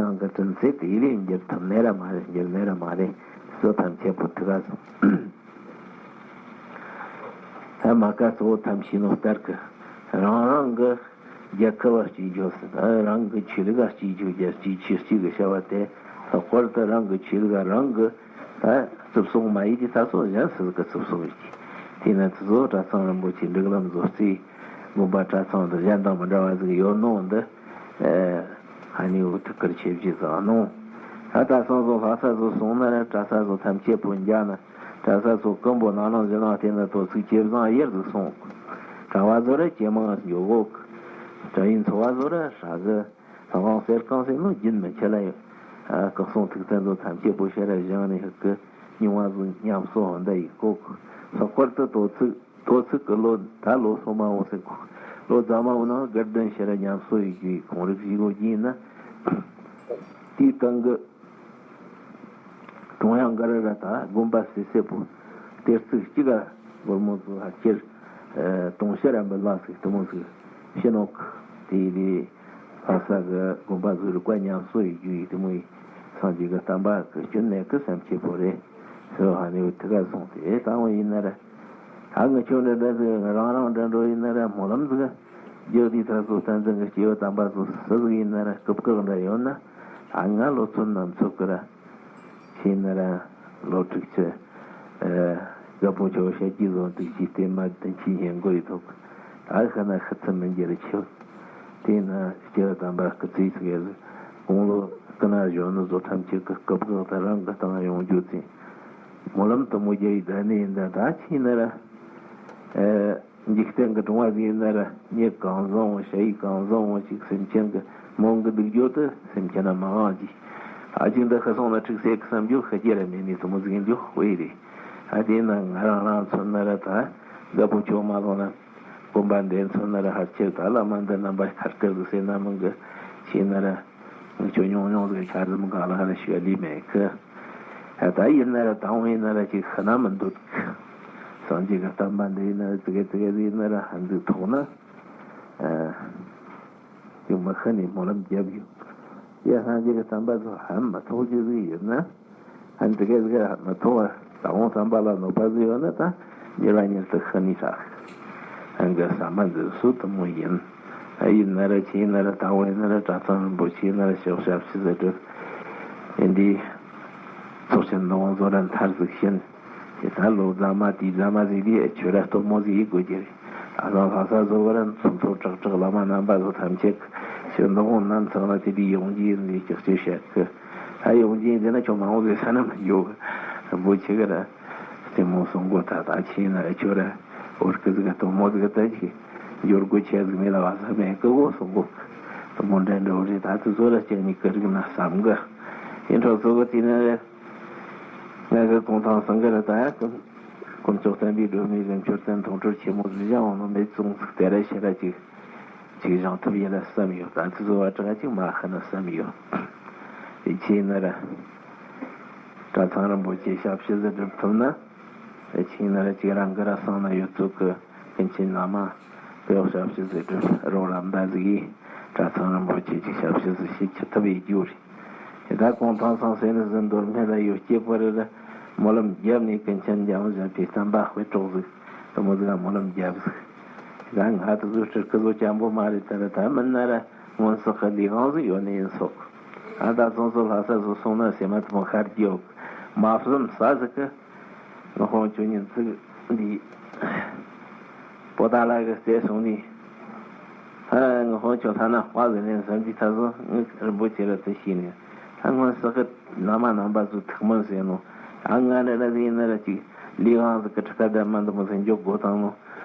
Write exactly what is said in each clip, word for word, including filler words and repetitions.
ནང་གི་དྲིན་ཚེ་དེ་ལས་འགྱུར་ཐུབ་ནི་ར་མ་རེད། འགྱུར་ནི་ར་མ་རེད། སུ་ཐམས་ཅད་པོ་ཐུག་ག་སོང་། ད་མ་ཀ་གཙོ་བོ་ཐམས་ཅད་ནོ་ལྟར་གི་རང་རང་གི་རྒྱལ་ཁབ་བ་གཅིག་བརྗོད་ཟིན། ད་རང་གི་ཆོས་ལུགས་བ་གཅིག་བརྗོད། རྒྱལ་གཅིག་ཆོས་གཅིག་གི་བྱ་བ་དེ་ལྷག་པར་དུ་རང་གི་ཆོས་ལུགས་བ་རང་གི་ད་རྩིབ་སོང་མ་ཡིན་གྱི་ད་སོ་གཞན་སུ་གི་རྩིབ་སོང་ཡིན་གྱི། དེས་ན་དེ་ཚོ་གྲྭ་ཚང་རིན་པོ་ཆེ་འབྲུག་ལམ་བཟོ་རྩིས་དགོན་པ་གྲྭ་ཚང་དུ་གཞན་དང་མི་འདྲ་བ་ཟིག་ཡོད་ནོ་འདི། ཨ་ནི་འུ་ཐུག་ཁུར་ཆེ་བཞི་བཟང་ནོ། ད་གྲྭ་ཚང་བཟོ་ལྷ་ས་བཟོ་སོང་ན་ར་གྲྭ་ས་བཟོ་ཐམས་ཅད་པོ་འཇག་ན། གྲྭ་ས་བཟོ་ཀུན་པོ་ནང་ནང་བཞིན་ལ་བལྟས་ན་དོ་ཚིགས་ཇེ་བཟང་ཡར་ཟིག་སོང་། གྲྭ་བ་བཟོ་ར་ཇེ་མང་འགྱོ་གོ། གྲྭ་ཡིན་ཚོ་བ་བཟོ་ར་ཧྲ་གི། ལྷ་ཁང་གསེར་ཁང་ཟེར་ནོ་རྒྱུན་མི་འཆད་ལ་ཡོད། ཨ་སྐུ་སྲུང་ཐུགས་བརྟན་བཟོ་ཐམས་ཅད་པོ་ཤ་ར་བཞེངས་ནས་ཧུ་ཀི་རྙིང་བ་བཟོ་ཉམས་གསོ་འདི་ཡིན་གོ། ལྷག་པར་དུ་དོ་ཚིགས། དོ་ཚིགས་ཀྱི་ལོ་ད་ལོ་སོ་མ་འོང་ཟེར་གོ། ལོ་རྫ་མ་འོང་ན་དགའ་ལྡན་ཕྱི་ར་ཉམས་གསོ་ཡི་རྒྱུ་ཡི་ཁོང་རིགས་ཞིག་གོ་རྒྱུ་ཡིན་ན། དེའི་སྟེང་གི་ཀྲུང་དབྱང་ག་ར་ར་ད་དགོན་པ་སེ་སེ་པོ་གཏེར་ཚིགས་གཅིག་ག་སྒོར་མོ་ཚོ་ལྷག་ཆེར་དུང་ཕྱུར་ར་འབུལ་བ་ཟིག་དུ་མོ་ཟིག་ཕྱི་ནོག། དེ་ཡི་ལས་ལྷ་ས་གི་དགོན་པ་ཟིག་རིག་པ་ཉམས་གསོ་ཡི་རྒྱུ་ཡི་དུ་མོ་ཡི་སངས་རྒྱས་ཀྱི་བསྟན་པ་གི་སྐྱོན་ནས་ཀི་སེམས་ཆེ་པོ་རེད། ཧེ་ཧ་ནི་བུ་ཐི་ག་སོང་སྟེ་དང་བ་ཡིན་ན་ར། ད་ངི་ཆོ་འདྲ་འདྲ་ཟིག་རང་རང་འདྲ་འགྲོ་ཡིན་ན་ར་སྨོན་ལམ་ཟིག་རྒྱག་དུས་ད་གཟོད་བསྟན་འཛིན་གྱི་སྐྱེས་བུ་དམ་པ་ཚོ་སུ་ཟིག་ཡིན་ན་ར་སྐུ་བཀག་འདྲ་ཡོད་ན་ད་ང་ལོ་ཚོད་ནམ་ཚོད་ཀི་ར་ཤེས་ན་ར་ལོ་དྲུག་ཅུ་རྒད་པོ་ཆོ་བཤད་ཀྱི་བཟོ་འདུག་ཅི་སྟེ་མ་བདུན་ཅུ་ཡན་གོ་ཡི་ཐོག་ད་ཤི་ན་ཤི་ཚུལ་མི་འགྱུར་ཆེ། དེས་ན་སྐྱེ་བ་དམ་པ་སྐུ་ཚེ་ཟིག་ཡ་ཟིག་དགུང་ལོ་སྐུ་ན་གཞོན་ནུ་ཚོ་ཐམས་ཅད་ཀྱི་སྐུ་བཀག་དང་རང་གི་སྟེང་ཡོང་རྒྱུ་ཚེ་སྨོན་ལམ་དུ་མོ་རྒྱ་ཡི་ད་ནི་ཡིན་ད་ད་ཕྱིན་ན་ར། འཇིག་རྟེན་གྱི་སྒྲུང་བ་ཟིག་ཡིན་ན་ར་མྱི་གང་བཟང་བོ་ཞ་ཡི་གང་བཟང་བོ་ཞིག་སེམས་ཅན་གྱི་མོང་གི་སྡུག་སྦྱོར་དུ་སེམས་ཅན་ན་མ་དབང་གྱིས། ད་ཅིག་འདི་ཤི་སོང་ན་འཁྲུག་སེ་གི་བསམ་རྒྱུ་ཤི་རྒྱུ་ར་མེད་ནི་དུ་མོ་ཟིག་ཡིན་རྒྱུ་དཔེ་རེད། ད་དེ་ན་ང་རང་རང་མཚོན་ན་ར་ད་རྒད་པོ་ཆོ་མ་ལོངས་ན། དགོན་པ་འདི་མཚོན་ན་ར་ཧར་ཆེར་ད་བླ་མ་འདི་རྣམ་པ་ཁར་ཁར་གི་སེ་ན་མང་གི་ཤེས་ན་ར་ངི་ཆོ་ཉུང་ཉུང་གི་ཆ་ཟིམ་ག་ལ་ཧ་ར་ཤི་ལི་མེད་གི། ད་ཡིན་ན་ར་དང་བོ་ཡིན་ན་ར་ཅིག་ཤི་ན་མི་འདོད་གི། སངས་རྒྱས་ཀྱི་བསྟན་པ་འདི་ཡིན་ན་ར་ཙི་གེ་ཙི་གེ་ཟིག་ཡིན་ན་ར་ཧ་འཛུགས་ཐོག་ན་ཅིག་མི་ཤི་ནས་སྨོན་ལམ་རྒྱབ་ཡོད། ཡ་སངས་རྒྱས་ཀྱི་བསྟན་པ་ཚོ་ཧ་མི་ཐོག་ཅིག་ཟིག་ཡོད་ན། ཨ་འདི་ག་ཟིག་མི་ཐོག་བ་ད་འོང་བསམ་པ་ལ་གནོད་པ་ཟིག་ཡོད་ན་ད་ཉེ་བ་ཉེ་དུ་ཤི་ནི་ཤག་ཨ་འགའ་ཟ་མ་འཛིན་སུ་དུ་མོ་ཡིན། ཨ་ཡིན་ན་ར་ཆི་ཡིན་ན་ར་ད་འོང་ཡིན་ན་ར་གྲྭ་ཚང་རིན་པོ་ཆེ་ཡིན་ན་ར་ཤོག་ཞབས་ཕྱི་ཟེར་དུ་ཡིན་དུས་ཚོགས་ཆེན་འདུ་ཁང་བཟོ་ར་མཐར་ཟིག་ཕྱིན། དེ་ད་ལོ་རྫ་མ་དེའི་རྫ་མ་ཟིག་དེ་ཁྱོད་ར་སྟོན་མོ་ཟིག་ཡིན་དགོས་ཀྱི་རེད། ད་ལོ་ལྷ་ས་བཟོ་བ་ར་ཚོགས་ཚོགས་གྲགས་གྲགས་བླ་མ་རྣམ་པ་ཚོ་ཐམས་ཅད་ཁྱོད་འདུ་ཁང་ནང་ཚང་ལ་དེ་དུས་ཡོང་རྒྱུ་ཡིན་ཟིག་ཀྱག་ཅེས་བཤད་གི། ད་ཡོང་རྒྱུ་ཡིན་ཟེར་ན་ཁྱོད་མ་འོང་ཟེར་ས་ན་མི་འགྱོ་གི། རིན་པོ་ཆེ་གི་ར་རྩེད་མོ་སོང་གོ་ད་ད་ཕྱིན་ན་ར་ཁྱོད་ར་འོར་གི་ཟིག་ག་སྟོན་མོ་ཟིག་ག་ད་ཅིག་འགྱུར་དགོས་ཆེ་ཟིག་མེད་ལ་བ་ས་མེད་གི་གོ་སོང་གོ། སྟོན་མོ་འདྲ་འདྲ་བོ་རེད། ད་དུ་བཟོ་ར་ཅིག་ནི་གི་རིག་ན་བསམ་གི། ཡིན་འཕྲོ་བཟོ་གི་དེ་ནི་ར་ང་གི་གུང་ཐང་སང་གི་ར་ད་ཡ་གི་དཀོན་མཆོག་བསྟན་པའི་སྒྲོན་མེ་རིན་ཆོར་བརྟན་མཐོང་གྲོལ་ཆེན་མོ་ཟིག་བཞག་འོང་ནོ་མེད་ཙུང་ཟིག་དེ་ར་ཤེ་ར་ཅིག་ཅིག་བཞེངས་ཐུབ་ཡིན་ལ་བསམ་ཡོད། ད་ཚོད་བ་དྲག་ཅིག་མ་ཤི་ན་བསམ་ཡོད། དེ་ཕྱིན་ན་ར་གྲྭ་ཚང་རིན་པོ་ཆེ་ཞབས་ཕྱི་ཟིག་སྒྲུབ་ཐུབ་ན། དེ་ཕྱིན་ན་ར་ཅིག་རང་གི་ར་སང་ན་ཡོད་ཚོད་གི་ཀུན་མཁྱེན་བླ་མ་དེ་ཡོག་ཞབས་ཕྱི་ཟིག་སྒྲུབ་རོགས་རམ་པ་ཟིག་གིས་གྲྭ་ཚང་རིན་པོ་ཆེ་ཅིག་ཞབས་ཕྱི་ཟིག་ཞིག་ཁྱི་ཐུབ་ཡི་རྒྱུ་རེད། དེ་ད་གུང་ཐང་སང་སེ་ནི་ཟིན་མདོར་སྨད་ལ་ཡོད་སྐྱེ་བོ་རེ་ར་སྨོན་ལམ་བརྒྱབ་ནས་ཀུན་མཁྱེན་འཇམ་དབྱངས་བཞད་པའི་བསྟན་པ་དཔེ་གྲོགས་ཟིག་དུ་མོ་ཟིག་ལ་སྨོན་ལམ་བརྒྱབ་ཟིག་ད་ང་དུ་ཟོས་སྤྲུལ་སྐུ་ཟོ་སྐྱམ་པོ་མ་རེད། ད་ར་ད་མིན་ན་ར་སྔོན་བསགས་ཀྱི་ལས་གང་ཟིག་ཡོད་ནི་ཡིན་སོགས། ཨ་ད་སོང་སོ་ལྷ་ས་སོ་སོང་ན་སེ་མ་དུ་མོ་ཤར་གྱི་ཡོད། མ་བསམ་ས་ཟིག་གི་ངག་དབང་ཆོས་ཉིད་ཚིག་འདི་པོ་ཏཱ་ལ་གི་རྩེ་སོང་ནི། ཨ་ངག་དབང་ཆོས་ལྷ་ན་དཔའ་ཟེར་ནས་བསམ་གྱི་ད་སོ་ངི་རིན་པོ་ཆེ་ར་དུ་ཤེས་ནས་ད་སྔོན་བསགས་ཀྱི་བླ་མ་རྣམ་པ་ཚོ་ཐུགས་སྨོན་ཟེར་ནོ། ཨ་ང་འདྲ་འདྲ་ཟིག་ཡིན་ན་ར་ཅིག་ལས་གང་ཟིག་གི་ཁྲི་ཁ་བརྡ་མ་འདི་མོ་ཟིག་འཇོག་དགོས་དང་ནོ།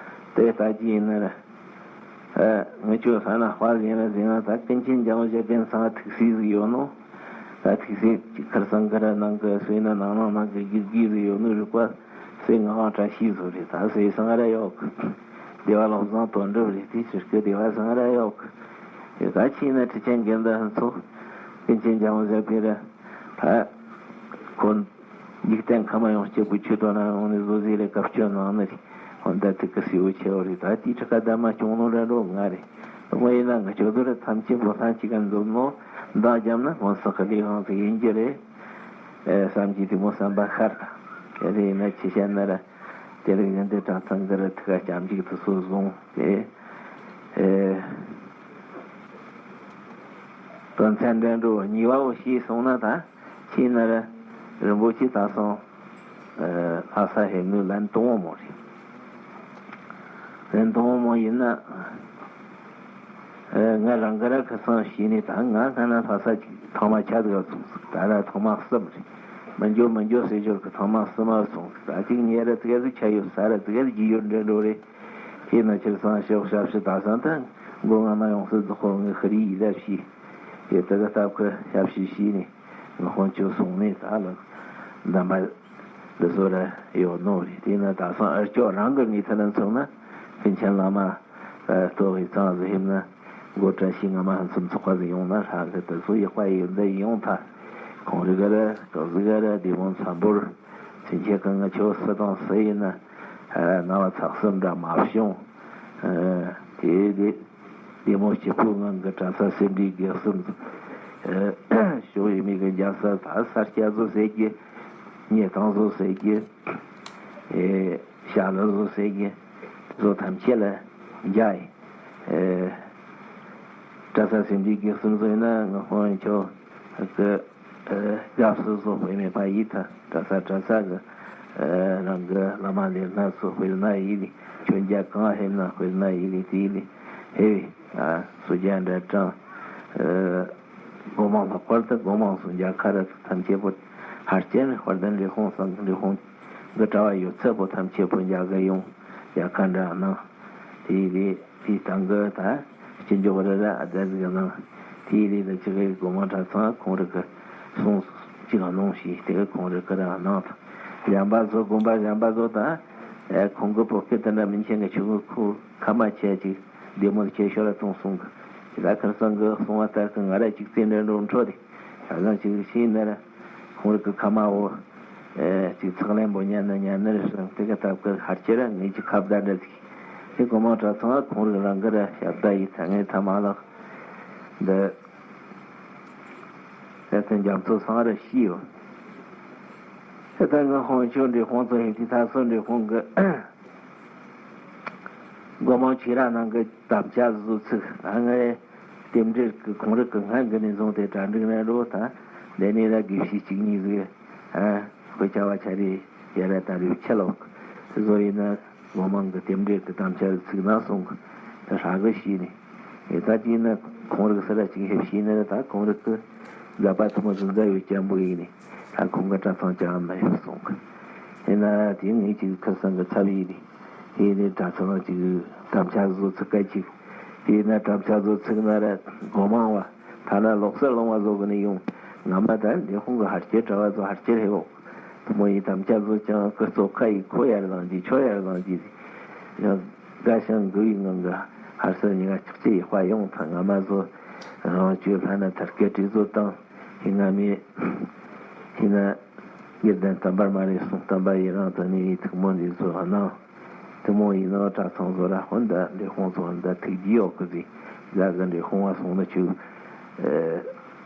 དེ་ལྟ་ཅི་ཡིན་ན་ར། ཨ་ངི་ཆོས་ལྷ་ན་དཔའ་ཟེར་ན་ཟེར་ན་ད་ཀུན་མཁྱེན་འཇམ་དབྱངས་བཞད་པའི་ཚང་ཐུགས་སྲས་ཟིག་ཡོད་ནོ། ད་ཐུགས་སྲས་ཅིག་ཁར་སང་གི་ར་ནང་གི་སོས་ན་ནང་ནང་ནང་གི་དགེ་རྒན་ཟིག་ཡོད་ནོ་རིག་པ་སེ་ངག་དབང་བཀྲ་ཤིས་ཟོ་རེད། ད་སེ་སང་ར་ཡོད་གི། སྡེ་བ་བློ་བཟང་དོན་གྲུབ་རེད། དེ་ཕྱིར་གི་སྡེ་བ་སང་ར་ཡོད་གི། དེ་ད་ཕྱིན་ན་ཁྲི་ཆེན་དགེ་འདུན་ཚོ་ཀུན་མཁྱེན་འཇམ་དབྱངས་བཞད་པའི་ར་ད་ཁོ། འཇིག་རྟེན་ཁམས་ཡོངས་སྐྱེ་དགུའི་ཆོས་དོན་ན་ཡོང་ནས་བཟོ་ཟིག་ལས་སྐབས་སྐྱོན་གནང་ནི་རེད། ཧོན་ད་ཐིག་གི་སེའུ་ཆེ་བ་རེད། ད་དེའི་ཁྲི་ཁ་བརྡ་མ་བྱུང་ནོ་ར་འགྲོ་ང་རེད། དེ་མོ་ཡིན་ན་ང་ཆོས་དོན་ར་ཐམས་ཅད་པོ་ལྷན་ཅིག་ག་འཛོམས་ནོ། འདང་བརྒྱབ་ན་སྔོན་བསགས་ཀྱི་ལས་གང་ཟིག་ཡིན་རྒྱུ་རེད། ཨེ་བསམ་གྱི་དེ་མོ་བསམ་པ་ཤར་ད། དེ་རེད་ན་ཆི་བཤད་ན་ར། དེ་རིང་ཡིན་དེ་གྲྭ་ཚང་གི་ར་ཐུགས་ཀ་སྐྱབས་འཇུག་དུ་སོ་བཟུང་དེ། ཨེ་དོན་ཚན་འདྲ་འགྲོ་གཉིས་པ་བོ་ཤེས་སོང་ན་ད། ཁྱེད་ན་ར་རིན་པོ་ཆེ་ད་སོང་། ལྷ་ས་ཧེ་ནུ་ལན་དང་བོ་མོ་རེད། ལན་དང་བོ་མོ་ཡིན་ན། ང་རང་ག་ར་ཁ་སང་ཤེས་ནས་ད་ང་ཁ་ན་ལྷ་ས་ཅིག་ཐང་མ་ཆ་དགའ་སོང་ཟིག་ད་ར་ཐང་མ་གསུམ་རེད། མི་འགྱོ་མི་འགྱོ་ཟེར་འབྱོར་གི་ཐང་མ་གསུམ་མ་སོང་ཟིག་ད་ཅིག་ཉེ་ར་ཙི་ག་ཟིག་ཆ་ཡོད་ས་ར་ཙི་ག་ཟིག་རྒྱུ་ཡོད་འདྲ་འགྲོ་རེད། ཁྱེད་ན་ཁྱེར་སང་ཞོག་ཞབས་ཕྱི་ད་སང་ད་མགོ་ང་ན་ཡོང་སྲིད་ཟིག་ཁོ་ངའི་ཤི་རི་ཡི་ར་ཤི། དེ་ད་ག་སྟབས་ཁ་ཞབས་ཕྱི་ཤི་ནས་ང་ཧོན་ཆོ་སོང་ནས་ད་ལ་འདམ་པ་འདི་ཚོ་ར་ཡོད་ནོ་རེད། དེས་ན་ད་སང་ཨར་ཅོ་རང་གི་ངོས་ཐད་ལ་མཚོན་ན་ཀུན་མཁྱེན་བླ་མ་ལྟོ་གི་གཙང་ཟིག་ཧེབ་ན་མགོ་བཀྲ་ཤིས་ང་མ་ཧན་སུམ་ཚོགས་པ་ཟིག་ཡོང་ན་ཧྲ་གི་དེ་ཚོ་ཡག་པ་ཡོད་འདི་ཡོང་ཐལ། ཁོང་རི་ག་ར་ག་ཟི་ག་ར་བདེ་མོ་འཚམ་པོར་ཚུན་ཆད་གི་ང་ཆོ་སུ་དང་སུ་ཡིན་ན་ནང་བ་ཚགས་སུ་འདྲ་མ་བྱུང་། དེ་དེ་བདེ་མོ་སྐྱིད་པོ་ངང་གི་གྲྭ་ས་སེ་འབྲས་དགེ་གསུམ་ཞོགས་ཡི་མི་གི་རྒྱ་ས་ད་ས་སྐྱ་བཟོ་ཟེར་གི་ཉེ་ཐང་བཟོ་ཟེར་གི་ཤ་ལ་བཟོ་ཟེར་གི་བཟོ་ཐམས་ཅད་ལ་རྒྱ་ཡི། གྲྭ་ས་སེ་འབྲས་དགེ་གསུམ་བཟོ་ཡིན་ན་ང་ཧོན་ཆོ་གི་སྐབས་སུ་བཟོ་དཔེ་མེད་པ་ཡིན་ཐལ། གྲྭ་ས་གྲྭ་ས་གི་རང་གི་བླ་མ་ལས་སྣ་ཚོ་དཔེར་ན་ཡིན་ནི་ཁྱོད་རྒྱ་གང་ཧེ་ན་དཔེར་ན་ཡིན་ནི་དེ་ཡིན་ནི་ཧེ་བས་སོ་རྒྱ་འདྲ་གྲངས་སྒོ་མང་ལྷག་པར་དུ་སྒོ་མང་སོ་རྒྱ་ཁ་ར་ཐམས་ཅད་པོ་ཧར་ཅན་དཔལ་ལྡན་འབྲས་སྤུངས་སང་འབྲས་སྤུངས་གི་གྲྭ་བ་ཡོད་ཚད་པོ་ཐམས་ཅད་པོ་རྒྱ་གི་ཡོང་རྒྱ་ཁ་འདྲ་གནང་དེ་ཡིན་ནི། དེའི་སྟེང་གི་ད་སྤྱི་འཇོག་རེ་ར་ཨ་ད་ཟིག་གནང་། དེའི་རེ་ད་ཅི་གི་སྒོ་མང་གྲྭ་ཚང་ཁོང་རི་གི་གསུང་ཅིག་གནང་ཞེས་དེ་གི་ཁོང་རི་གི་ར་གནང་དང་། གཞན་པ་ཚོ་དགོན་པ་གཞན་པ་ཚོ་ད་ཁོང་གི་བོད་སྐད་དེ་འདྲ་མིན་ཆེན་གི་ཆུ་གི་ཁུ་ཁ་མ་ཆེ་ཅིག་བདེ་མོ་ཆེ་ཤོ་ར་ཐོང་གསུང་གི་ད་ཁར་སང་གི་གསུང་བ་ལྟར་གི་ང་ར་ཅིག་རྩེ་འདྲ་འགྲོ་འཕྲོ་དེ་ད་གང་ཅིག་ཤེས་ན་ར། ཁོང་རི་གི་ཁ་མ་འོ། ཅིག་ཚགས་ལན་པོ་ཉན་ན་ཉན་ནི་རེད་ཟེར་དེ་ག་སྟབས་ཀྱིས་ཧར་ཅེ་ར་ངེད་ཀྱི་ཁ་བརྡ་འདྲ་ཟིག་དེ་སྒོ་མང་གྲྭ་ཚང་ཁོང་རི་རང་གི་ར་ཞབས་བརྡ་ཡི་ཐ་ངའི་ཐ་མ་ལག་འདི། དེ་ཚོ་རྒྱ་མཚོ་སང་ར་ཤི་ཡོད། དེ་ལྟར་ངའི་ཧོང་ཆོས་འདྲི་ཁོང་ཚོ་ཡིན་དེ་ད་སོ་འདྲི་ཁོང་གི་སྒོ་མང་ཆེ་ར་ནང་གི་དམ་བཅའ་བཟོ་ཚིག་ད་ངའི་རྟེན་འབྲེལ་གི་ཁོང་རིགས་ཀྱི་སྔན་གི་ནས་བཟུང་སྟེ་གྲ་འགྲིག་ནས་འགྲོ་ད་འདི་ནས་ར་དགེ་བཤེས་གཅིག་གཉིས་ཟིག་ཨ་དཔེ་ཆ་བ་ཆ་རེ་ཡ་ར་ད་རེ་ཆ་ལོག་བཟོ་ཡིན་ན་སྒོ་མང་གི་རྟེན་འབྲེལ་གི་དམ་བཅའ་ཚིག་ན་སོང་གི་ད་ཧྲ་གི་ཤེས་ནས་ཨེ་ད་ཅིག་ན་ཁོང་རིགས་སི་ར་གཅིག་ཧེབ་ཤེས་ནས་ད་ཁོང་རིགས་ཀྱི་མཛད་པ་ཐུན་མོང་གི་མཛད་ཡོད་སྐྱབས་འབུལ་ཡིན་ནས། ད་ཁོང་གི་གྲྭ་ཚང་ཅང་མ་ཡོད་གསུང་གི་ཡིན་ན་དེ་ངས་ཅིག་ཁ་སང་གི་ཚབ་ཡིན་ནི་དེ་ནས་གྲྭ་ཚང་ཅིག་དམ་བཅའ་བཟོ་ཚིག་ག་ཅིག་དེ་ན་དམ་བཅའ་བཟོ་ཚིག་ན་ར་སྒོ་མང་བ་ཐ་ན་ལོག་སར་ལོང་བ་བཟོ་གི་ནས་ཡོང་ང་མ་ད་འདི་ཁོང་གི་ཧར་སྐྱེར་གྲྭ་བ་ཚོ་ཧར་སྐྱེར་ཧེ་འོག་དུ་མོ་ཡི་དམ་བཅའ་བཟོ་ཅང་ཀི་གཙོ་ཁ་ཡི་ཁོ་ཡར་ལངས་ཀྱི་ཆོ་ཡར་ལངས་ཀྱི་ཡང་དགའ་ཞང་དགུ་ཡི་ངང་གི་ཧར་སར་ཉི་ག་ཆག་ཅེ་ཡག་པ་ཡོང་ཐང་ང་མ་བཟོ་རང་བཅོས་ལྷ་ན་ཐར་སྐད་བྲིས་བཟོ་དང་ཧི་ང་མི་ཧི་ན། དགེ་ལྡན་དམ་པར་མ་རེད་གསུང་སྟོན་པ་ཡི་རང་དུ་གནས་པའི་ཐུགས་སྨོན་འདི་ཚོ་གནང་། ཐུན་མོང་ཡིན་ནོ་གྲྭ་ཚང་བཟོ་ར་ཧོན་ད་འདྲེ་ཁོང་ཚོ་ཧོན་ད་ཐུགས་རྗེ་ཡོད་གི་ཟིག་ལ་གི་འདྲེ་ཁོང་བ་སོང་ན་ཆུ་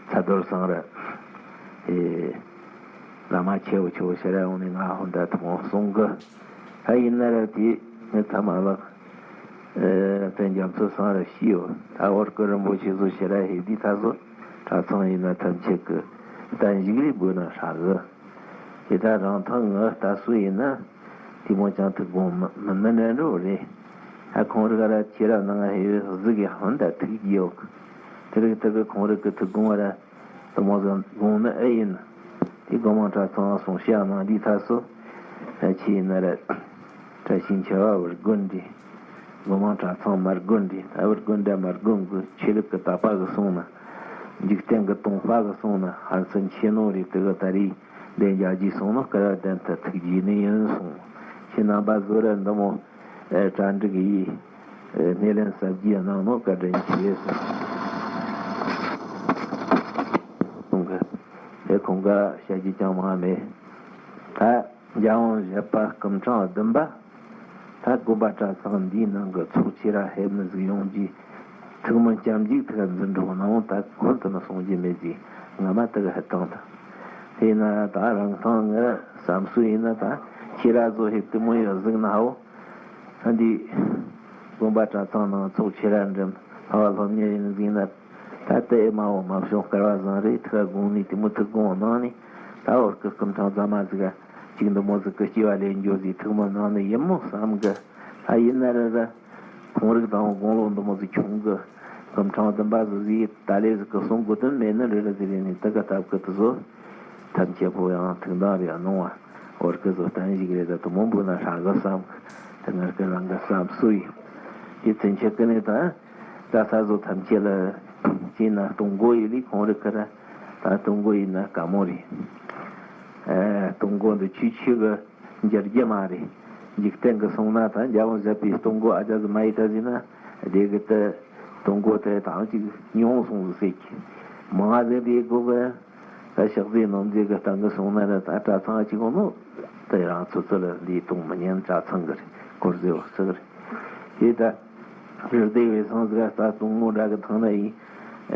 ཚ་རྡོར་སང་ར་ཨེ་བླ་མ་ཆེ་བོ་ཆེ་བོ་ཤ་ར་ཡོང་ནས་ང་ཧོན་ད་ཐུན་མོང་སོང་གི་ད་ཡིན་ན་ར་དེ་ངས་ཐ་མ་ལགས་ཨེ་ད་རྒྱ་མཚོ་སང་ར་ཤི་ཡོད་ད་བར་སྐུ་རིན་པོ་ཆེ་ཚོ་ཤ་ར་ཧེ་དི་ད་ཚོ་གྲྭ་ཚང་ཡིན་ན་ཐམས་ཅད་གི་ད་འཇིགས་རིགས་དགོས་ན་ཧྲ་གི་དེ་ལྟར་རང་ཐང་ངི་ལྟ་སྲོལ་ཡིན་ན་དེ་མོ་ཅང་ཐུགས་དགོངས་མི་མི་འདྲ་འགྲོ་རེད། ཨ་ཁོང་རིག་ར་ཁྱེད་ར་ནང་ཧེ་བོའི་གཟུགས་ཀྱི་ཧོན་ད་ཐུགས་ཀྱི་ཡོད་གི་དེ་རིག་དེ་གི་ཁོང་རིག་གི་ཐུགས་དགོངས་ར་དེ་མོ་ཟིག་དགོངས་ནི་ཨེ་ཡིན། དེ་སྒོ་མང་གྲྭ་ཚང་སོང་བཤད་གནང་འདི་ཐ་སོ་ཨ་ཁྱེད་ཡིན་ན་ར་བཀྲ་ཤིས་འཁྱིལ་བ་བུར་དགོན་འདི་སྒོ་མང་གྲྭ་ཚང་མར་དགོན་འདི་ད་བུར་དགོན་འདྲ་མར་དགོན་གི་ཆོས་ལུགས་ཀྱི་དད་པ་གི་སོང་ན་འཇིག་རྟེན་གི་སྟོང་པ་གི་སོང་ན་ཧར་ཚུན་ཆེ་ནོ་རེད་དེ་གི་ད་རེས། ལས་རྒྱ་རྒྱས་སོང་ན་སྐལ་བ་ལྡན་དུ་ཐུགས་རྗེ་ནི་ཡིན་གསུངས། ཁྱེད་རྣམ་པ་བཟོ་ར་འདི་མོ་གྲ་འགྲིག་ཡིས་སྣེ་ལེན་གསབ་རྒྱུ་གནང་ནོ་བཀའ་དྲིན་ཆེ་གསུངས་གི་དེ་ཁོང་ག་བཤད་རྒྱུ་ཅང་མང་མེད། ད་རྒྱལ་དབང་བཞི་པ་སྐུ་ཕྲེང་བདུན་པ། ད་དགོན་པ་གྲྭ་ཚང་འདིའི་ནང་གི་ཚོགས་ཆེ་ར་ཧེ་མི་ཟིག་ཡོང་རྒྱུའི་ ཐུགས་སྨོན་སྐྱབས་འཇུག་ཐུགས་འཛིན་གྲོགས་ནང་ད་ཁོང་དུ་མ་སོང་རྒྱུ་མེད་ཅིག་ང་མ་དག་ཧ་ཏང་ད། དེས་ན་ད་རང་ཐང་ངར་བསམ་སུ་ཡིན་ན་ད་ཁྱེད་ར་བཟོ་ཧེབ་དེ་མོ་ཡོད་གཟིགས་ན་ཧའོ། ད་འདི་དགོན་པ་གྲྭ་ཚང་ནང་ཚོགས་ཆེ་ར་འགྲིམ་ལྷ་བ་སློབ་གཉེར་ཡིན་གཟིགས་ན། ད་ལྟའི་མ་འོ་མ་བྱུང་སྐལ་བ་བཟང་རེད། ཐུགས་དགོངས་ནས་དེ་མོ་ཐུགས་དགོངས་གནང་ནས་ད་འོར་སྐུ་སྐུ་ཕྲེང་རྫ་མ་ཟིག་ག་ཅིག་འདི་མོ་ཟིག་གི་སྐྱེ་བ་ལེན་རྒྱུ་ཟིག་ཐུགས་མོ་གནང་ནས་ཡིན་མོ་བསམ་གི། ད་ཡིན་ན་ར་ར་ཁོང་རིགས་དང་དགུང་ལོ་འདི་མོ་ཟིག་ཆུང་གི། སྐུ་ཕྲེང་བདུན་པ་ཟིག་ཟིག་ད་ལས་ཟིག་གི་གསུང་དགོས་དོན་མེད་ནི་རེད་ར་ཟིག་རེད་ནས་ད་ག་སྟབས་གི་དུ་ཟོ། ཐམས་ཅད་པོ་ཡང་ཐུགས་འདང་རེ་གནང་བ། འོར་སྐུ་ཟོ་བསྟན་ཞིག་རེད་ད་དུ་མོ་འབུ་ན་ཧྲ་གི་བསམ་གི། དེ་ང་སྐུ་རང་གི་བསམ་སུ་ཡིན། དེ་ཚུན་ཆད་ཀི་ནས་ད། ད་ས་བཟོ་ཐམས་ཅད་ལ་ཅི་ན་གཏོང་སྒོ་ཡི་ལི་ཁོང་རི་ཁ་ར་ད་གཏོང་སྒོ་ཡིན་ན་དཀའ་མོ་རེད། ཨ་གཏོང་སྒོ་འདི་ཆུ་ཆུ་གི་འགྱུར་རྒྱུ་མ་རེད། འཇིག་རྟེན་གི་སོང་ན་ད་འཇའ་བོ་བཞད་པའི་གཏོང་སྒོ་ཨ་ཅག་ཟི་མ་ཡི་ད་ཟིན་ན་དེ་གི་ད་གཏོང་སྒོ་དེ་དང་ཅིག་ཉུང་སོང་ཟི་ཟེར་གི་མང་ཟེར་དེ་སྒོ་གི། ད་ཕྱག་རྫས་ནོར་རྫས་ཀྱི་སྟེང་གི་སོང་ན་ར་ད་གྲྭ་ཚང་གཅིག་གོ་ནོ། དེ་རང་ཚོ་ཚོ་ལ་ལས་གཏོང་མི་ཉན་གྲྭ་ཚང་གི་རེད། སྐོར་ཟེར་བ་ཚིག་རེད། དེ་ད་རི་སྡེ་བའི་སང་ཟིག་ད་གཏོང་མོ་འདྲ་གི་ཐང་ན་ཡིན།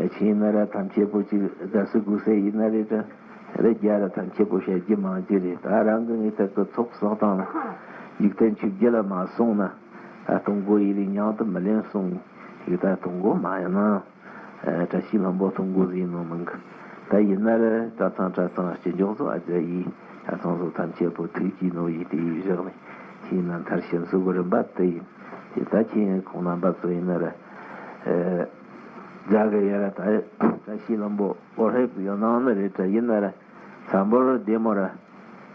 ཆེ་ཡིན་ན་ར་ཐམས་ཅད་པོ་གཅིག་དགའ་སུ་དགོས་སེ་ཡིན་ན་རེད་ད། རེད་རྒྱ་ར་ཐམས་ཅད་པོ་བཤད་རྒྱུ་མང་རྒྱུ་རེད། ད་རང་གི་ངའི་ཐད་ཀྱི་ཚོགས་བསགས་སྟངས་ལ་འཇིག་རྟེན་ཆོས་བརྒྱད་ལ་མ་སོང་ན་ད་གཏོང་སྒོ་ཡི་ལས་ཉང་དུ་མི་ལེན་སོང་། ཡིག་ད་གཏོང་སྒོ་མ་ཡིན་ན། བཀྲ་ཤིས་ལྷུན་པོ་གཏོང་སྒོ་ཟིན་ནོ་མིན་གི། ད་ཡིན་ན་ར་གྲྭ་ཚང་གྲྭ་ཚང་སྤྱི་འཇོག་བཟོ་ཨ་ཅག་ཡིས་གྲྭ་ཚང་བཟོ་ཐམས་ཅད་པོ་ཐུགས་ཀྱིས་ནོ་ཡིས་དེ་ཡིས་བཞག་ནས་ཁྱེད་ཡིན་ན་མཐར་ཕྱིན་སུ་གི་རིམ་པ་དེ་ཡིན། དེ་ད་ཁྱེད་ཡིན་ཁོང་རྣམ་པ་ཚོ་ཡིན་ན་ར། རྒྱ་གི་ཡ་ར་ད་བཀྲ་ཤིས་ལྷུན་པོ་འོ་ཧེབ་ཡོད་ནང་ནི་རེད་དྲ་ཡིན་ན་ར། འཚམས་པོར་བདེ་མོ་ར།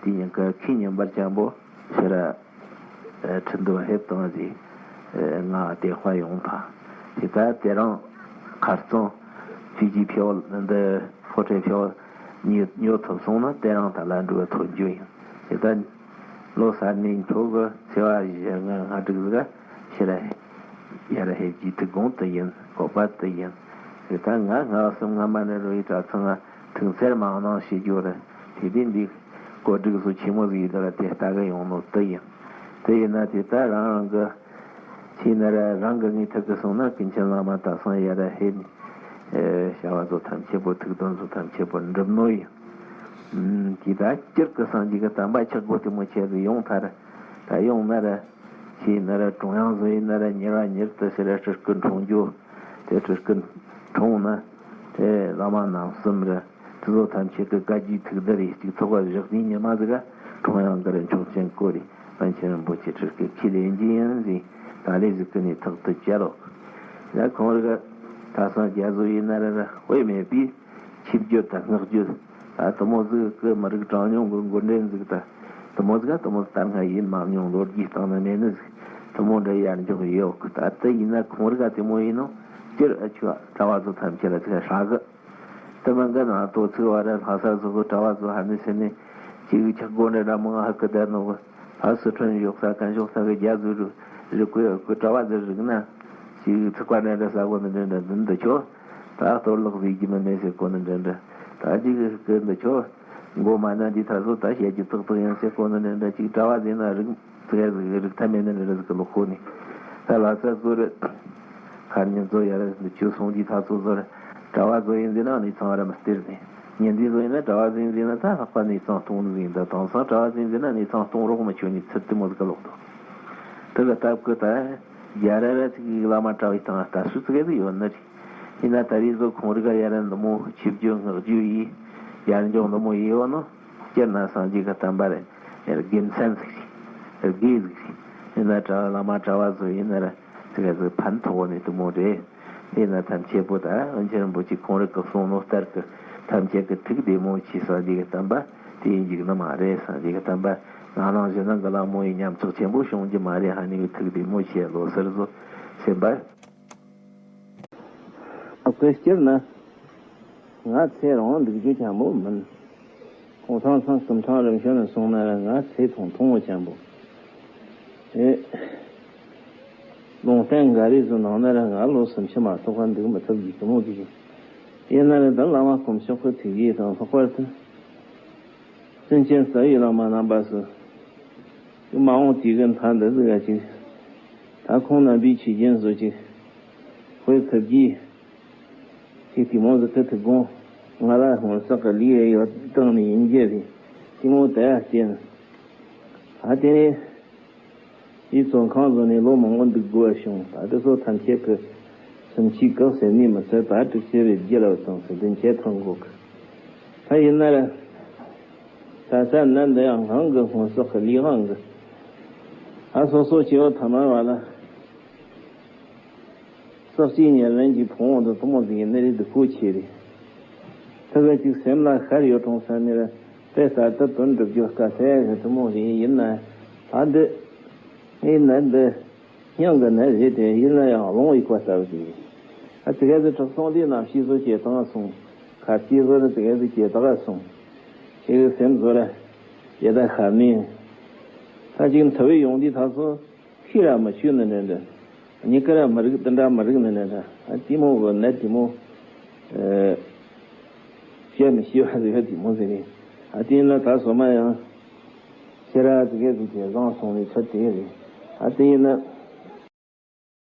དེ་ཡིན་གི་ཁྱེད་ཉིན་པར་ཅན་པོ་ཕྱི་ར། ཁྲི་འདུལ་ཧེབ་བཏང་རྗེས། ང་དེ་དཔའ་ཡོང་ཐང་། དེ་ལྟར་དེ་རིང་ཁ་རྩང་བཅུ་གཅིག་ཕེའོ་འདི་ཕོ་ཁྲའི་ཕེའོ་ཉོ་ཉོ་ཐུབ་སོང་ན་དེ་རིང་ད་ལ་འགྲོ་བ་ཐོན་རྒྱུ་ཡིན། དེ་ལྟར་ལོ་གསར་ནས་འཕྲོ་གི་ཚེས་པ་བཞི་ལྔ་ལྔ་དྲུག་ཟིག་ཕྱི་ར་ཡར་ཧེབ་ཀྱི་ཐུགས་དགོངས་དུ་ཡིན་གོ་པ་དུ་ཡིན། དེ་ལྟར་ང་སྔ་གསུམ་སྔ་མ་ནས་རོ་ཡི་གྲྭ་ཚང་ང་ཐུགས་འཚེར་མ་གནང་བྱེད་རྒྱུ་རེད། དེ་དུས་འདི་གོ་སྒྲིག་བཟོ་ཆེན་མོ་ཟིག་ཡོད་ལ་དེ་ལྟ་གི་ཡོང་ནོ་དེ་ཡིན། དེ་ཡིན་ན་དེ་ལྟར་རང་རང་གི་ཆེས་ན་ར་རང་གི་ངའི་ཐུགས་ཀྱི་སོང་ན་ཀུན་མཁྱེན་བླ་མ་དག་སང་ཡ་ར་ཧེ་ནི་བྱ་བ་ཚོ་ཐམས་ཅད་པོ་ཐུགས་དོན་ཚོ་ཐམས་ཅད་པོ་འགྲུབ་ནོ་ཡིན། དེ་ལྟར་སྤྱིར་གི་སངས་རྒྱས་ཀྱི་བསྟན་པ་ཆག་སྒོ་དེ་མོ་ཆེ་ཟིག་ཡོང་ཐར། ད་ཡོང་ན་ར། ཆེས་ན་ར་ཀྲུང་དབྱང་བཟོ་ཡིན་ན་ར་ཉེ་བ་ཉེར་དུ་ཕྱི་ར་སྤྲུལ་སྐུ་འཁྲུངས་རྒྱུ། དེ་སྤྲུལ་སྐུ་འཁྲུངས་ན། དེ་བླ་མ་རྣམ་གསུམ་ར། དེ་ཚོ་ཐམས་ཅད་ཀྱི་བཀའ་བརྒྱུད་ཐུགས་བསྡུ་རེ་གཅིག་ཚོགས་པ་བཞག་དུས་ཉི་མ་ཟིག་ག་ཀྲུང་དབྱང་གི་རིན་ཆུང་ཅན་སྐོར་རེ་པཎ་ཆེན་རིན་པོ་ཆེ་སྤྲུལ་སྐུ་ཁས་ལེན་རྒྱུ་ཡིན་ཟིན་ད་ལས་ཟིག་ཀུན་ནས་ཐག་ཏུ་བཅད་ལོ། ཡ་ཁོང་རིག་ད་སང་རྒྱ་བཟོ་ཡིན་ན་ར་ར་དཔེ་མེད་པའི། ཆིབས་བསྒྱུར་དང་བསྔགས་བརྗོད། ད་དུ་མོ་ཟིག་གི་མི་རིགས་གྲངས་ཉུང་གི་འགོ་འདྲེན་ཟིག་ད། དུ་མོ་ཟིག་ག་དུ་མོ་ཟིག་ད་སྔ་ཡིན་མ་མྱོང་ལོ་རྒྱུས་སྟེང་ན་མེད་ནི་ཟིག་དུ་མོ་འདྲ་ཡར་འཇོག་ཡོད་གི། ད་དུ་ཡིན་ན་ཁོང་རིག་ག་དེ་མོ་ཡིན་ནོ། སྤྱིར་ཨ་ཆུ་གྲྭ་བ་ཚོ་ཐམས་ཅད་ལ་ཚིག་ཧྲ་གི། དུ་མ་འགའ་ན་དོ་ཚིག་བ་ར་ལྷ་ས་ཚོ་ཚོ་གྲྭ་བ་ཚོ་ཧ་ནི་སེ་ནི། ཅིག་ཆག་སྒོ་འདྲ་འདྲ་མང་ཧ་གི་ད་ནོ་གི། ལྷ་སི་ཁྲོན་ཡོག་ས་གན་ཤོག་ས་གི་རྒྱ་ཟུ་རུ་རི་ཀུ་ཡོ་ཀུ་གྲྭ་བ་ཟི་རིག་ན། ཅིག་ཚིག་པ་འདྲ་འདྲ་ས་གོ་ནི་འདྲ་འདྲ་འདི་འདི་ཆོ། ད་གཏོར་བརླག་ཟིག་གི་མི་མེད་ཟེར་གོ་ནི་འདྲ་འདྲ། ད་ཅིག་གི་འདི་ཆོ། མགོ་མ་ན་འདི་ཐ་སོ་ད་བཤད་རྒྱུ་ཏག་ཏག་ཡིན་ཟེར་གོ་ནི་འདྲ་འདྲ། ཅིག་གྲྭ་བ་ཟེར་ན་རིག་ཟེར་ཟིག་རིག་ཐ་མེད་ནི་འདྲ་འདྲ་ཟིག་གི་ལོག་ཁོ་ནི། ད་ལྷ་ས་ཟོ་རི། ཁར་ཉིན་ཚོ་ཡར་འདི་ཆོ་སོང་འདི་ཐ་སོ་ཟོ་རི། གྲྭ་བ་ཟོ་ཡིན་ཟེར་ན་ནི་ཚང་ར་མི་སྟེར་ནི། ཉིན་འདི་ཟོ་ཡིན་ན་གྲྭ་བ་ཟིན་ཟེར་ན་ད་ལྷག་པ་ནི་ཚང་གཏོང་ནི་ཟིན་ད་དེང་སང་གྲྭ་བ་ཟིན་ཟེར་ན་ནི་ཚང་གཏོང་རོགས་མི་ཆོད་ནི་ཚུལ་དེ་མོ་ཟིག་ག་ལོག་འདུག་དེ་གི་སྟབས་ཀྱིས་ད་རྒྱ་ར་ར་ཚིག་གི་བླ་མ་གྲྭ་བའི་སྟེང་ལྟ་སུ་ཚིག་གི་ཟིག་ཡོད་ནི་རེད། ཡིན་ན་ད་རེས་ཚོ་ཁོང་རིག་ག་ཡར་འདི་མོ་ཆིབས་བསྒྱུར་བསྔགས་བརྗོད་ཡིས་ཡར་འཇོག་འདི་མོ་ཡིས་ཡོད་ནོ། སྤྱིར་ན་སངས་རྒྱས་ཀྱི་བསྟན་པ་རེད། དགེ་མཚན་ཟིག་རེད། དགེ་ཟིག་རེད། ཡིན་ན་གྲྭ་བ་བླ་མ་གྲྭ་བ་ཚོ་ཡིན་ན་ར་ཚིག་ག་ཟིག་ཕན་ཐོགས་ནི་དེ་མོ་རེད། དེས་ན་ཐམས་ཅད་པོ་ད་དབང་ཆེན་རིན་པོ་ཆེ་ཁོང་རིག་གི་གསུང་ནོ་ལྟར་གི་ཐམས་ཅད་ཀྱི་ཐུགས་བདེ་མོ་ཆེ། སངས་རྒྱས་ཀྱི་བསྟན་པ་དེ་ཡིན་འཇིག་ནི་མ་རེད། སངས་རྒྱས་ཀྱི་བསྟན་པ་ང་རང་གཞན་དང་གི་ལ་མོ་ཡི་ཉམས་ཚོགས་ཆེན་པོ་བྱུང་རྒྱུ་མ་རེད། ཧ་ནི་གི་ཐུགས་བདེ་མོ་ཆེ་ལོ་སར་བཟོ་སེམས་པ། ཨ་ཁུ་སྤྱིར་ན། ང་ཚེ་རིང་འདུག་རྒྱུ་ཆེན་པོ་མིན། གུང་ཐང་ཚང་སྐུ་ཕྲེང་རིམ་བྱོན་ནས་སོང་ན་ར་ང་ཚེ་ཐུང་ཐུང་བོ་ཆེན་པོ། ཨེ། ལུང་བསྟན་འགའ་རེ་ཚོ་ནང་ན་ར་ང་ལོ་སུམ་ཅུ་མ་གཏོགས་པ་འདུག་མི་ཐུབ་ཀྱི་དེ་མོ་ཟིག་ཡིན་ན་ར་ད་བླ་མ་དཀོན་མཆོག་གི་ཐུགས་རྗེ་དང་ལྷག་པར་དུ། བཙུན་ཆེན་རྩ་བའི་བླ་མ་རྣམ་པ་ཚོ། མ་འོངས་དུས་ཀྱི་མཐའ་འདི་ཟིག་ག་ཅིག་ད་ཁོང་རྣམ་པའི་ཆོས་རྒྱུན་བཟོ་ཅིག་དཔེ་ཐུབ་ཀྱིས། ཁྱེད་དེ་མོ་ཟིག་ཐུབ་ཐུབ་དགོངས། ང་ལ་སྔོན་བསགས་ཀྱི་ལས་ཡོད་དྲང་ནས་ཡིན་རྒྱུ་རེད། དེ་མོ་དེ་ཡ་བསྟན། ཨ་དེ་ནས། དེའི་བཙོན་ཁང་བཟོ་ནས་ལོ་མང་པོ་འདུག་དགོས་བྱུང་། ད་དེ་ཚོ་ཐམས་ཅད་ཀྱི་སུམ་ཅུ་གི་ཟེར་ནས་མི་ཚད་ད་དྲུག་ཅུ་རེ་བརྒྱད་ལ་བཏང་ཟེར། བདུན་ཅུ་ཐོན་དགོས་གི། ད་ཡིན་ན་ར། ད་ས་ན་འདི་ཡང་ངང་གི་སྔོན་བསགས་ཀྱི་ལས་དབང་གི། ཨ་སོ་སོ་སྐྱེ་བོ་ཐ་མལ་བ་ལ། ས་གཅིག་ཉེར་ལེན་གྱི་ཕུང་བོ་འདི་ཐུན་མོང་ཟིག་ཡིན་ནི་རེད། སྡུག་པོ་ཆེ་རེད། ད་ག་ཅིག་སེམས་ལ་ཤར་ཡོད་རུང་ས་ནི་ར། དེ་ལྟར་དུ་དོན་འགྲུབ་རྒྱུ་དཀའ་ཚེགས་ཀྱི་ཐུན་མོང་རེད། ཡིན་ན་ད་འདི་ངའི་ནད་འདི་སྙིང་གི་ནད་རེད་དེ། ཡིན་ན་ཡང་སློང་བའི་བཀའ་ལྟ་བུ་ཞིག་རེད། ཨ་དེ་ག་ཚོད་གྲུབ་སོང་དེ་རྣམ་ཤེས་སོ་ཞེ་སྡང་སོང་། ཁ་ལྕེ་བཟོ་ནི་དེ་ག་ཚོད་ཇེ་དག་སོང་། ཁྱེད་ཀྱི་སེམས་བཟོ་ར་ཇེ་དག་ཤར་ནས། ད་ཅིག་འཐུ་བའི་ཡོང་དུས་ད་སོ། ཤི་ར་མི་ཤི་ནི་ནི་འདྲ། མྱི་ག་ར་མི་རིག་དེ་འདྲ་མི་རིག་ནི་ནི་འདྲ། ཨ་དེ་མོ་གི་ནད་དེ་མོ། ཨ། བཤད་མི་ཤེས་པ་ཟེར་བ་དེ་མོ་ཟེར་ནས། ཨ་དེ་ཡིན་ན་ད་སོ་མ་ཡང་ཁྱེད་ར་དེ་གས་ཟིག་དེ་བཟང་སོང་ནས་ཚོད་དེ་རེད། ཨ་དེ་ཡིན་ན།